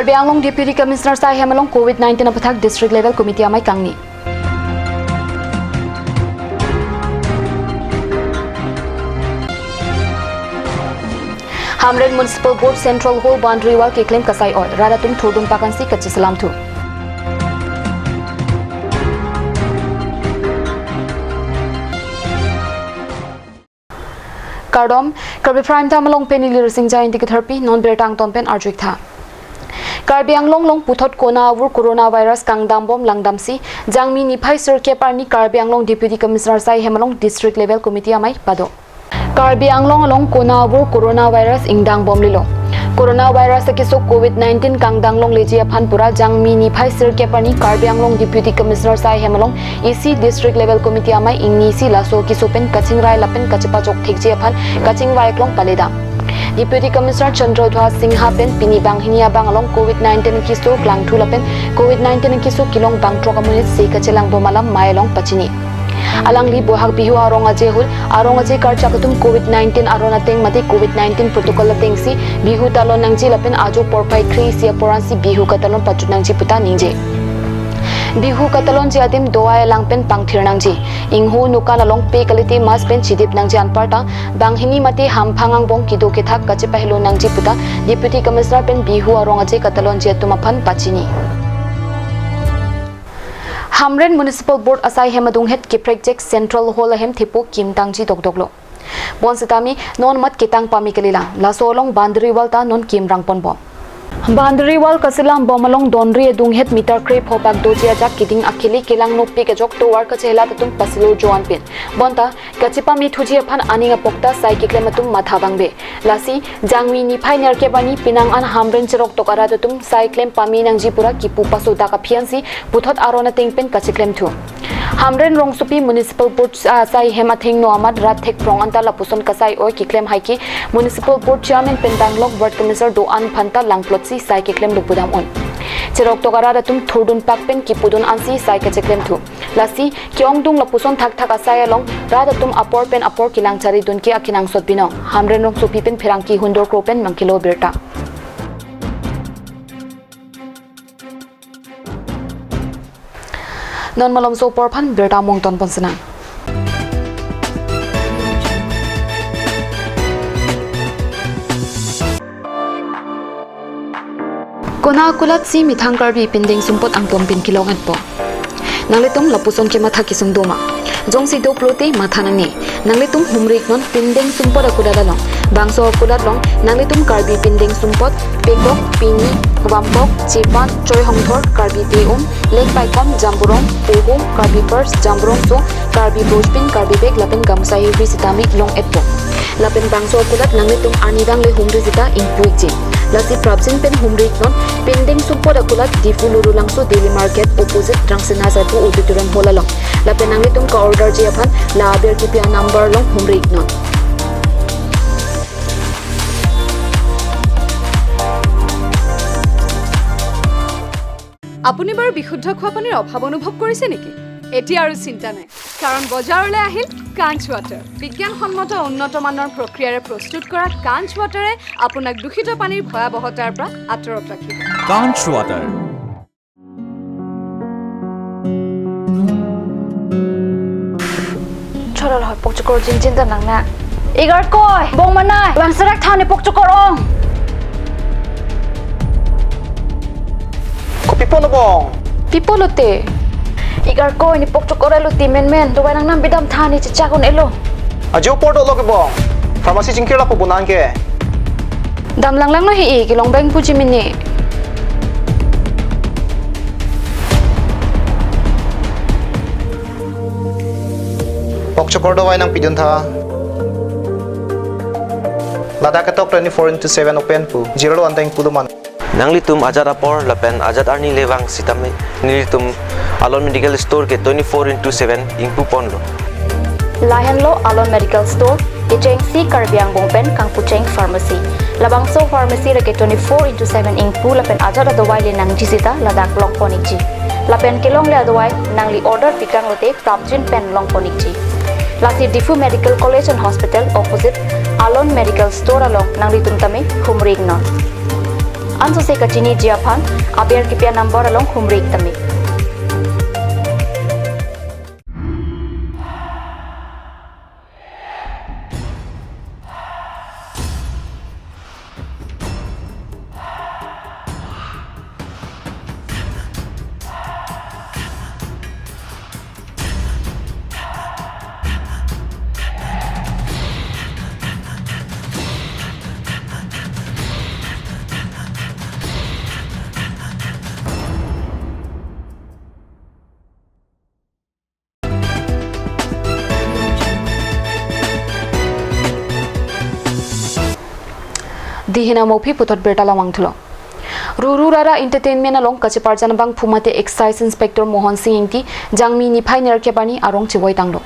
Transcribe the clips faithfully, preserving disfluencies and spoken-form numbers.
Karbi Anglong Deputy Commissioner asai hem along covid nineteen aputhak District Level Committee amei kangni. Hamren Municipal Board Central Hall boundary wall keklem kasai-oi, rat atum thurdun pakansi kachiselamthu. Kardom, Karbi Prime Time along pen neli Risingja Ingti ketherpi, non birta angton pen arju-ik tha. Karbi Anglong along puthot konat avur coronavirus kangdambom langdamsi, Jangmi niphai sirkep arni Karbi Anglong Deputy Commissioner asai hem along District Level Committee amei pado. Karbi Anglong along konat avur coronavirus ingdangbomlelo. Coronavirus akeso covid nineteen kangdang longleji aphan pura Jangmi niphai sirkep arni Karbi Anglong Deputy Commissioner asai hem along isi District Level Committee amei ingnisi laso akeso pen kachingrai lapen kachepajok thekji aphan kachingvai aklong paledam. Deputy Commissioner Chandradhwaj Singha pen pini banghini abang along covid nineteen akeso klangthu lapen covid nineteen akeso kelong bangthrok amonit se kachelangbom alam mei along pachini. Alangli Bohag Bihu arong aje ahut, arong aje karchak atum covid nineteen aron ateng mate covid nineteen protocol atengsi Bihu talon nangji lapen ajo porphai kre-isi apor ansi Bihu katalon pachut nangji puta ningje. Bihu katalonji adim do-ai alang pen pangthir nangji. Ingho nokan along pe kalite mask pen chidip nangji anparta, banghini mate hamphang angbong kedo kethak kachepahelo nangji puta Deputy Commissioner pen Bihu arong aje katalonji atum aphan pachini. Hamren Municipal Board asai hem adunghet keprekjek Central Hall ahem thepo kim tangji dokdoklo. Bonsitame non mat ketang pame kalilang, laso along boundary wall ta non kim rangponbom. Boundary wall kaselambom along donri adunghet meter krepho bak doji ajak keding akhili kelang nopik ajok tovar kachehelat atum pasilur joan pin. Bonta kachepamethuji aphan aning apokta sai keklem atum matha bangbe. Lasi Jangmi niphai nerkep arni penang an Hamren cheroktok arat atum sai klem pame nangji pura kipu pasodak aphi ansi puthot aron ateng pen kacheklemthu. Hamren rongsopi Municipal Board asai hem athengno amat rat thekprong anta lapuson kasai-oi keklem haike Municipal Board Chairman pen danglok Ward Commissioner do-an aphanta langplotsi sai keklemlo pudam un. Cheroktok arat atum thurdun pak pen kipudun ansi sai kacheklemthu. Lasi ke-ongdung lapuson thakthak asai along rat atum apor pen apor kelang charidun ke akenangsot binong. Hamren rongsopi pen pherangke Hundor Kro pen Mangkilo birta. Non malomso apor aphan birta mungton pon senang. Konat akulatsi methang Karbi pindeng sumpot angpon pin kelong-etpo. Nanglitum lapuson kematha kesung doma. Jongsi do pulote matha nangne. Nanglitum humri-iknon pindeng sumpot akulat along. Bangso akulat along nanglitum Karbi pindeng sumpot, pekok, pini, vampok, chepan, choi hongthor, Karbi te-um, lek paikom, jamburong, pohum, Karbi purse, jamburong so, Karbi bojpin, Karbi bag lapen gamsa hirvi sitame long-etpo. Lapen bangso akulat nanglitum arnidang le humri sita ingpu-ikji. Lasi prapjin pen humri-iknon, pindeng sumpot akulat Diphu Lurulangso Daily Market opposite Rangsina Sarpo Auditorium Hall along. Lapen nanglitum ka-orderji aphan la aber kipi a-number along humri-iknon. আপুনি বাৰু বিশুদ্ধ খোৱা পানীৰ অভাৱ অনুভৱ কৰিছে নেকি? এতিয়া আৰু চিন্তা নাই, কাৰণ বজাৰলৈ আহিল কাঞ্চ ৱাটাৰ। বিজ্ঞানসন্মত উন্নত মানৰ প্ৰক্ৰিয়াৰে প্ৰস্তুত কৰা কাঞ্চ ৱাটাৰে আপোনাক দূষিত পানীৰ ভয়াৱহতাৰ পৰা আঁতৰত ৰাখিব। Kanch Water. Chorol hoi pokchokor jinjin ta nang na. Igarkoi, bong manai, bang serak thani pokchokor ong. Kopi pulo bong? Pi pulote? Igarkoi, ne pokchokor elo ti menmen, dovai nangnam bidam thani chechak un-elo. Ajo apor dolo ke bong. Pharmacy chingkir lapu bonang ke. Dam langlanglo he-i, kelong bang puji mini. Pokchokor dovai nangpidun tha. Ladak ketok twenty-four into seven open pu. Jiralo anteng pulo man. Nanglitum ajat apor lapen ajat arni le vang sitame nelitum Alon Medical Store ke twenty-four into seven ingpu ponlo. Lahenlo Alon Medical Store, kechengsi Karbi Angbong pen kangpucheng pharmacy. Labangso pharmacy reke twenty-four into seven ingpu lapen ajat adovai le nangji sita ladak long pon-ikji. Lapen kelongle adovai nangli order pikanglote prapjin pen long pon-ikji. Lasi Diphu Medical College and Hospital opposite Alon Medical Store along nanglitum tame humri-iknon. Ansose kachiniji aphan aber kipi a-number along humri tame. Dihina Mokpi puthot birta lamang thulo. Ruru Rara Entertainment along kacheparjan abangphu mate Excise Inspector Mohon Singh Ingti, Jangmi niphai nerkep arni arong chevoi tanglo.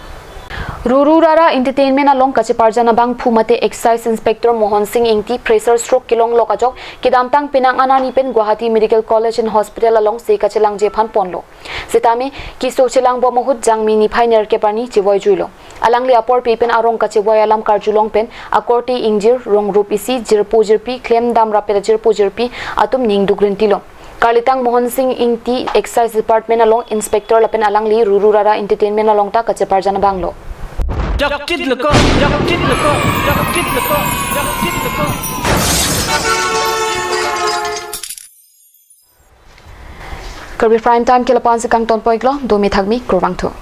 Ruru Rara Entertainment along kacheparjan abangphu mate Excise Inspector Mohon Singh Ingti pressure stroke kelong lok ajok kedamtang penang anani pen Guwahati Medical College and Hospital alongsi kachelangji aphan ponlo. Sitame keso chelangbom ahut Jangmi niphai nerkep arni chevoi juilo. Alangli aporpi pen arong kachevoi alam karjulong pen akorte ingjir, rongrup isi, jirpo jirpi, klemdam rapet ajirpo jirpi atum ning duk rintilo. Karlitang Mohon Singh Ingti Excise Department along Inspector lapen alangli Ruru Rara Entertainment along ta kacheparjan abanglo. Jaktit leko, jaktit leko, jaktit leko, jaktit leko. Karbi Prime Time ke lapu-an si kangtonpo-iklo, domi thakmi, kurvangthu.